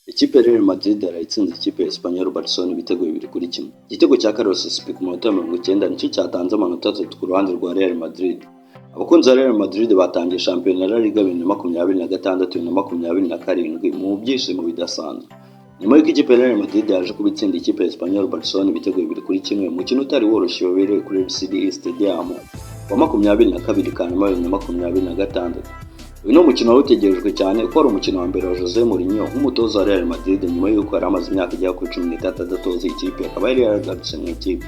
Ikipe ya Real Madrid yaraye itsinze ikipe ya Espanyol Barcelona ibitego 2-1. Igitego cya Carlos Espi ku munota wa 90 nicyo cyatanze amanota 3 ku ruhande rwa Real Madrid. Abakunzi ba Real Madrid batangiye shampiyona ya La Liga 2026 2027 mu byishimo bidasanzwe. Nyuma y'uko ikipe ya Real Madrid yaje kuba itsinda ikipe ya Espanyol Barcelona ibitego 2-1, umukino utari woroshye wabereye kuri RCD Stadium wa 22 Kanama 2026. Uyu ni umukino wari utegerejwe cyane kuko wari umukino wa mbere wa Jose Mourinho nk'umutoza wa Real Madrid, nyuma y'uko yari amaze imyaka igera kuri 13 adatoza ikipe, akaba yari yaragarutse mu ikipe.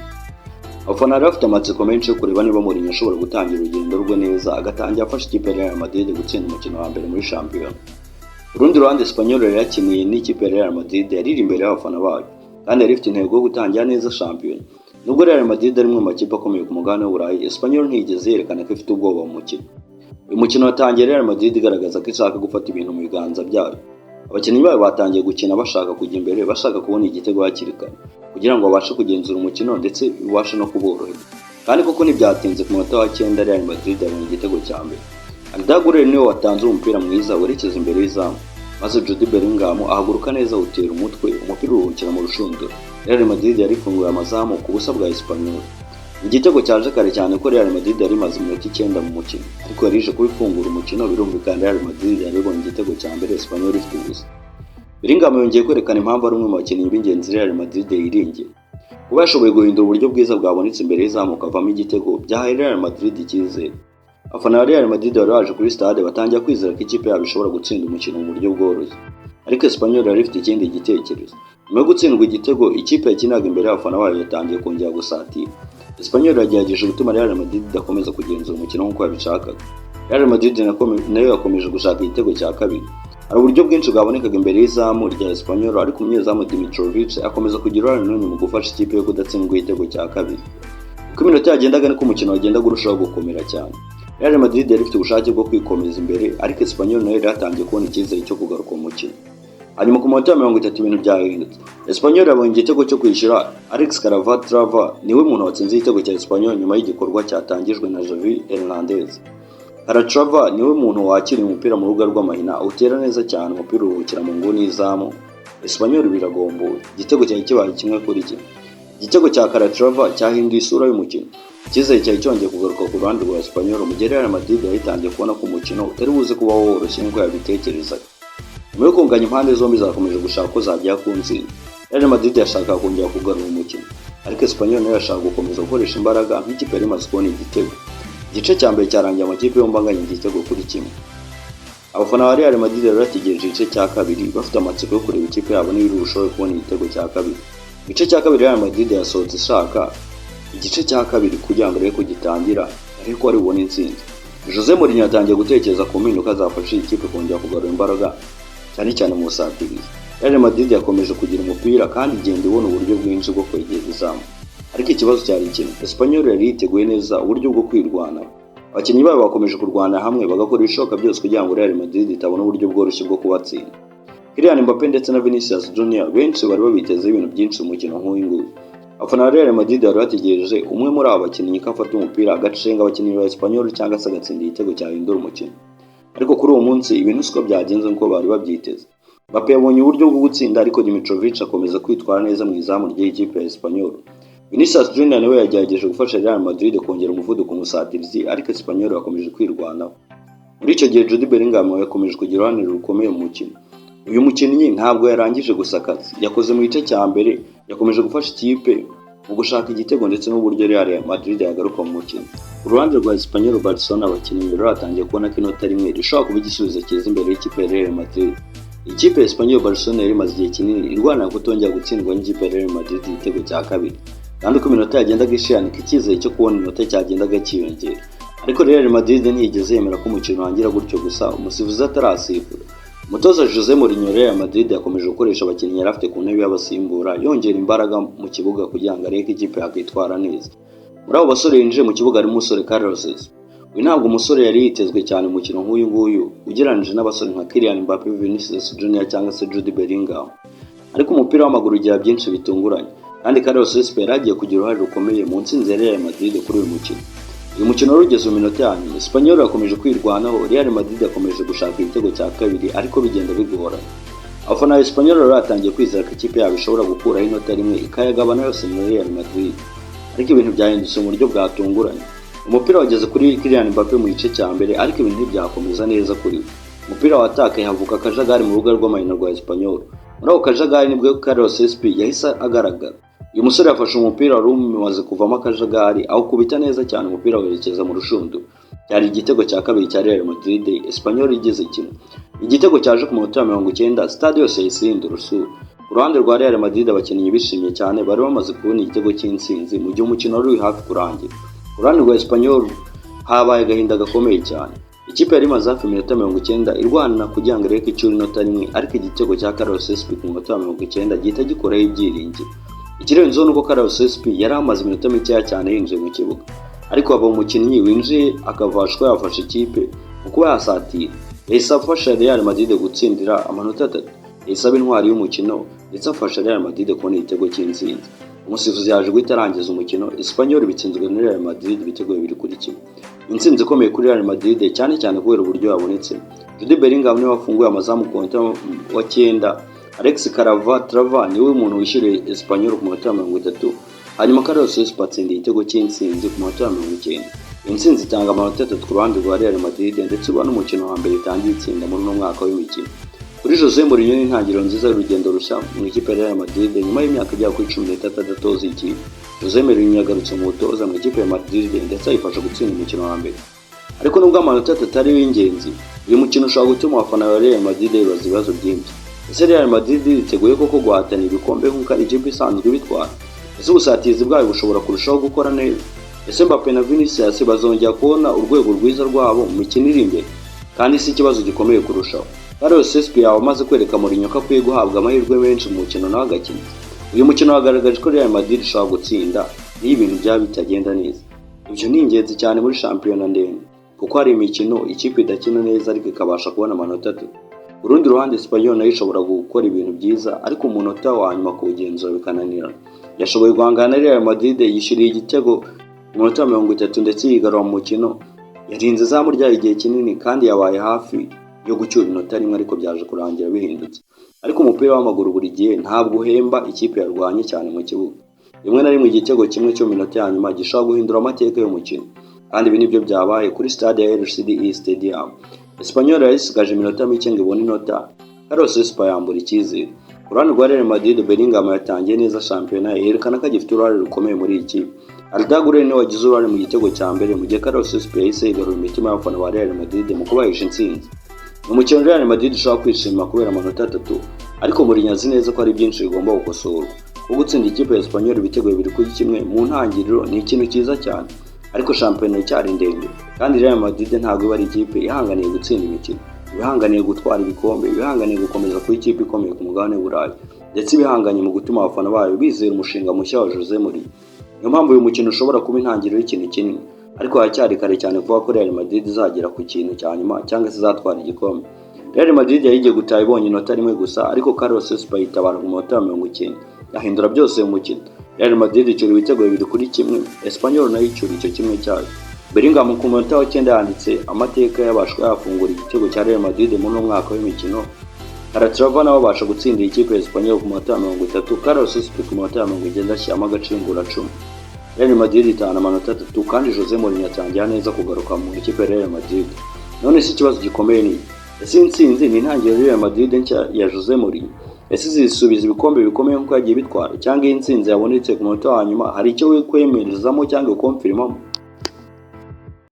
Abafana bari bafite amatsiko menshi yo kureba niba Mourinho ashobora gutangira urugendo rwe neza, agatangira afasha ikipe ya Real Madrid gutsinda umukino wa mbere muri shampiyona. Ku rundi ruhande, Espanyol yari yakiniye n'ikipe ya Real Madrid yari iri imbere y'abafana bayo, kandi yari ifite intego yo gutangira neza shampiyona. Nubwo Real Madrid ari imwe mu makipe akomeye ku mugabane w'Uburayi, Espanyol ntiyigeze yerekana ko ifite ubwoba mu mukino. Uyu mukino watangiye Real Madrid igaragaza ko ishaka gufata ibintu mu biganza byayo. Abakinnyi bayo batangiye gukina bashaka kujya imbere, bashaka kubona igitego hakiri kare kugira ngo babashe kugenzura umukino ndetse bibashe no kuborohera. Kandi koko ntibyatinze, ku munota wa 9 Real Madrid yabonye igitego cya mbere. Arda Güler niwe watanze umupira mwiza werekeza imbere y'izamu, maze Jude Bellingham ahaguruka neza awutera umutwe, umupira uruhukira mu rushundura. Real Madrid yari ifunguye amazamu ku busa bwa Espanyol. Igitego cyaje kare cyane ko Real Madrid yari imaze iminota 9 mu mukino, ariko yari ije kuba ifungura umukino. Birumvikana, Real Madrid yari ibonye igitego cya mbere, Espanyol ifite ubusa. Bellingham yongeye kwerekana impamvu ari umwe mu bakinnyi b'ingenzi Real Madrid yiringiye. Kuba yashoboye guhindura uburyo bwiza bwabonetse imbere y'izamu kavamo igitego byahaye Real Madrid icyizere. Abafana ba Real Madrid bari baje kuri stade batangira kwizera ko ikipe yabo ishobora gutsinda umukino mu buryo bworoshye. Ariko Espanyol yari ifite ikindi gitekerezo. Nyuma yo gutsindwa igitego, ikipe yakinaga imbere y'abafana bayo yatangiye kongera gusatira. Espanyol yagerageje gutuma Real Madrid idakomeza kugenzura umukino nk'uko yabishakaga. Real Madrid nayo yakomeje gushaka igitego cya kabiri. Hari uburyo bwinshi bwabonekaga imbere y'izamu rya Espanyol, ariko umunyezamu Dimitrovic akomeza kugira uruhare runini mu gufasha ikipe yo kudatsindwa igitego cya kabiri. Uko iminota yagendaga niko umukino wagendaga urushaho gukomera cyane. Real Madrid yari ifite ubushake bwo kwikomeza imbere, ariko Espanyol nayo yari yatangiye kubona icyizere cyo kugaruka mu mukino. Hanyuma ku munota wa 30 ibintu byahindutse. Espanyol yabonye igitego cyo kwishyura. Alex Calatrava niwe muntu watsinze igitego cya Espanyol nyuma y'igikorwa cyatangijwe na Javi Hernandez. Calatrava niwe muntu wakiriye umupira mu rubuga rw'amahina, awutera neza cyane, umupira uruhukira mu nguni y'izamu. Espanyol biragomboye. Igitego cyari kibaye 1-1. Igitego cya Calatrava cyahinduye isura y'umukino. Icyizere cyari cyongeye kugaruka ku ruhande rwa Espanyol, mu gihe Real Madrid yari itangiye kubona ko umukino utari buze kuba woroshye nk'uko yabitekerezaga. Nyuma yo kunganya, impande zombi zakomeje gushaka ko zagera ku ntsinzi. Real Madrid yashakaga kongera kugarura umukino, ariko Espanyol nayo yashaka gukomeza gukoresha imbaraga nk'ikipe yari imaze kubona igitego. Igice cya mbere cyarangiye amakipe yombi anganya igitego kuri kimwe. Abafana ba Real Madrid bari bategereje igice cya kabiri bafite amatsiko yo kureba ikipe yabo niba iri bushobore kubona igitego cya kabiri. Igice cya kabiri Real Madrid yasohotse ishaka igice cya kabiri kugira ngo arebe ko gitangira ariko ari bubone intsinzi. Jose Mourinho yatangiye gutekereza ku mpinduka zafasha iyi kipe kongera kugarura imbaraga, cyane cyane mu busatirizi. Real Madrid yakomeje kugira umupira kandi igenda ibona uburyo bwinshi bwo kwegera izamu. Ariko ikibazo cyari kimwe: Espanyol yari yiteguye neza uburyo bwo kwirwanaho. Abakinnyi bayo bakomeje kurwana hamwe, bagakora ibishoboka byose kugira ngo Real Madrid itabona uburyo bworoshye bwo kubatsinda. Kylian Mbappe ndetse na Vinicius Junior benshi bari babitezeho ibintu byinshi mu mukino nk'uyu nguyu. Abafana ba Real Madrid bari bategereje umwe muri aba bakinnyi ko afata umupira agacenga abakinnyi ba Espanyol cyangwa se agatsinda igitego cyahindura umukino. Ariko kuri uwo munsi ibintu siko byagenze nk'uko bari babyiteze. Mbappe yabonye uburyo bwo gutsinda, ariko Dimitrovic akomeza kwitwara neza mu izamu ry'ikipe ya Espanyol. Vinicius Junior nawe yagerageje gufasha Real Madrid kongera umuvuduko musatirizi, ariko Espanyol yakomeje kwirwanaho. Muri icyo gihe Jude Bellingham yakomeje kugira uruhare rukomeye mu mukino. Uyu mukinnyi ntabwo yarangije gusa akazi yakoze mu gice cya mbere, yakomeje gufasha ikipe mu gushaka igitego ndetse n'uburyo Real Madrid yagaruka mu mukino. Ku ruhande rwa Espanyol Barcelona, abakinnyi rero batangiye kubona ko inota rimwe rishobora kuba igisubizo cyiza imbere y'ikipe ya Real Madrid. Ikipe ya Espanyol Barcelona yari imaze igihe kinini irwanira kutongera gutsindwa n'ikipe ya Real Madrid igitego cya kabiri, kandi uko iminota yagendaga ishira niko icyizere cyo kubona inota cyagendaga cyiyongera. Ariko Real Madrid ntiyigeze yemera ko umukino urangira gutyo gusa umusifuzi atarasifura. Umutoza Jose Mourinho Real Madrid yakomeje gukoresha abakinnyi yari afite ku ntebe y'abasimbura, yongera imbaraga mu kibuga kugira ngo arebe ko ikipe yakwitwara neza. Muri abo basore yinjiye mu kibuga harimo umusore Carlos. Uyu ntabwo umusore yari yitezwe cyane mu mukino nk'uyu nguyu ugereranyije n'abasore nka Kylian Mbappe, Vinicius Junior cyangwa se Jude Bellingham. Ariko umupira w'amaguru ugira byinshi bitunguranye, kandi Carlos Espe yari agiye kugira uruhare rukomeye mu ntsinzi ya Real Madrid kuri uyu mukino. Uyu mukino wari ugeze mu minota ya nyuma. Espanyol yakomeje kwirwanaho, Real Madrid yakomeje gushaka igitego cya kabiri, ariko bigenda bigorana. Abafana ba Espanyol bari batangiye kwizera ko ikipe yabo ishobora gukuraho inota rimwe, ikayagabana yose na Real Madrid, ariko ibintu byahindutse mu buryo bwatunguranye. Umupira wageze kuri Kylian Mbappe mu gice cya mbere, ariko ibintu ntibyakomeza neza kuri we. Umupira watakaye, havuka akajagari mu rubuga rw'amahina rwa Espanyol. Muri ako kajagari nibwo Carlos Espi yahise agaragara. Uyu musore yafashe umupira wari umaze kuvamo akajagari, awukubita neza cyane, umupira werekeza mu rushundura. Cyari igitego cya kabiri cya Real Madrid, Espanyol igeze kimwe. Igitego cyaje ku munota wa 90, stade yose yahise ihindura isura. Ku ruhande rwa Real Madrid, abakinnyi bishimye cyane, bari bamaze kubona igitego cy'intsinzi mu gihe umukino wari uri hafi kurangira. Ku ruhande rwa Espanyol habaye agahinda gakomeye cyane. Ikipe yari imaze hafi iminota 90 irwana kugira ngo ireke icyura inota rimwe, ariko igitego cya Carlos Espi ku munota wa 90 gihita gikuraho ibyiringiro. Ikirenzeho ni uko Carlos Espi yari amaze iminota mikeya cyane yinjiye mu kibuga, ariko haba umukinnyi winjiye akavashwa yafasha ikipe mu kuba yasatira. Yahise afasha Real Madrid gutsindira amanota atatu, yahise aba intwari y'umukino, ndetse afasha Real Madrid kubona igitego cy'intsinzi. Umusifuzi yaje guhita arangiza umukino, Espanyol bitsinzwe na Real Madrid ibitego 2-1. Intsinzi ikomeye kuri Real Madrid, cyane cyane kubera uburyo yabonetse. Jude Bellingham niwe wafunguye amazamu ku munota wa 9, Alex Calatrava niwe muntu wishyuriye Espanyol ku munota wa 30, hanyuma Carlos Espi atsinda igitego cy'intsinzi ku munota wa 90. Intsinzi itanga amanota atatu ku ruhande rwa Real Madrid, ndetse uba n'umukino wa mbere itangiye itsinda muri uno mwaka w'imikino. Kuri Jose Mourinho ni intangiriro nziza y'urugendo rushya mu ikipe ya Real Madrid nyuma y'imyaka igera kuri 13 adatoza ikipe. Jose Mourinho yagarutse mu butoza mu ikipe ya Madrid, ndetse ayifasha gutsinda umukino wa mbere. Ariko nubwo amanota atatu ari y'ingenzi, uyu mukino ushobora gutuma abafana ba Real Madrid bibaza ibibazo byinshi. Ese Real Madrid yiteguye koko guhatanira ibikombe nk'uko ari ikipe isanzwe ibitwara? Ese ubusatirizi bwayo bushobora kurushaho gukora neza? Ese Mbappe na Vinicius bazongera kubona urwego rwiza rwabo mu mikino iri imbere? Kandi si ikibazo gikomeye kurushaho, Carlos Espi yaba amaze kwereka Mourinho ko akwiye guhabwa amahirwe menshi mu mukino nawe agakina? Uyu mukino wagaragaje ko Real Madrid ishobora gutsinda niyo ibintu byaba bitagenda neza. Ibyo ni ingenzi cyane muri shampiyona ndende, kuko hari imikino ikipe idakina neza ariko ikabasha kubona amanota atatu. Ku rundi ruhande, Espanyol nayo ishobora gukora ibintu byiza, ariko umunota wa nyuma kuwugenzura bikananirana. Yashoboye guhangana na Real Madrid, yishyuriye igitego ku munota wa 30, ndetse yigarura mu mukino. Yarinze izamu ryayo igihe kinini kandi yabaye hafi yo gucyura inota rimwe, ariko byaje kurangira bihindutse. Ariko umupira w'amaguru buri gihe ntabwo uhemba ikipe yarwanye cyane mu kibuga. Rimwe na rimwe igitego kimwe cyo mu minota ya nyuma gishobora guhindura amateka y'umukino, kandi ibi nibyo byabaye kuri stade ya RCDE Stadium. Espanyol yari isigaje iminota mike ngo ibone inota, Carlos Espi yambura icyizere. Ku ruhande rwa Real Madrid, Bellingham yatangiye neza shampiyona, yerekana ko agifite uruhare rukomeye muri iyi kipe. Arda Güler niwe wagize uruhare mu gitego cya mbere, mu gihe Carlos Espi yahise yigarura imitima y'abafana ba Real Madrid mu kubahesha intsinzi. Ni umukino Real Madrid ishobora kwishima kubera amanota atatu, ariko Mourinho azi neza ko hari byinshi bigomba gukosorwa. Kuko gutsinda ikipe ya Espanyol ibitego 2-1 mu ntangiriro ni ikintu cyiza cyane, ariko shampiyona iracyari ndende, kandi Real Madrid ntabwo iba ari ikipe ihanganiye gutsinda imikino, iba ihanganiye gutwara ibikombe, iba ihanganiye gukomeza kuba ikipe ikomeye ku mugabane w'Uburayi, ndetse ibihanganye mu gutuma abafana bayo bizera umushinga mushya wa Jose Mourinho. Niyo mpamvu uyu mukino ushobora kuba intangiriro y'ikintu kinini, ariko haracyari kare cyane kuvuga ko Real Madrid izagera ku kintu cya nyuma cyangwa se izatwara igikombe. Real Madrid yari igiye gutaha ibonye inota rimwe gusa, ariko Carlos Espi yitabara ku munota wa 90, ahindura byose mu mukino. Real Madrid icyura ibitego 2-1, Espanyol nayo icyura icyo kimwe cyayo. Bellingham ku munota wa 9 yanditse amateka, yabashwa yafungura igitego cya Real Madrid muri uno mwaka w'imikino. Calatrava nawe abasha gutsindira ikipe ya Espanyol ku munota wa 30, Carlos Espi ku munota wa 90 ashyiramo agacinguracumu. Real Madrid itahana amanota atatu, kandi Jose Mourinho atangira neza kugaruka mu ikipe ya Real Madrid. None se ikibazo gikomeye ni: ese intsinzi ni intangiriro ya Real Madrid nshya ya Jose Mourinho? Ese izisubiza ibikombe bikomeye nk'uko yagiye bitwara, cyangwa iyi ntsinzi yabonetse ku munota wa nyuma hari icyo wikwemerezamo cyangwa ukomfirimamo?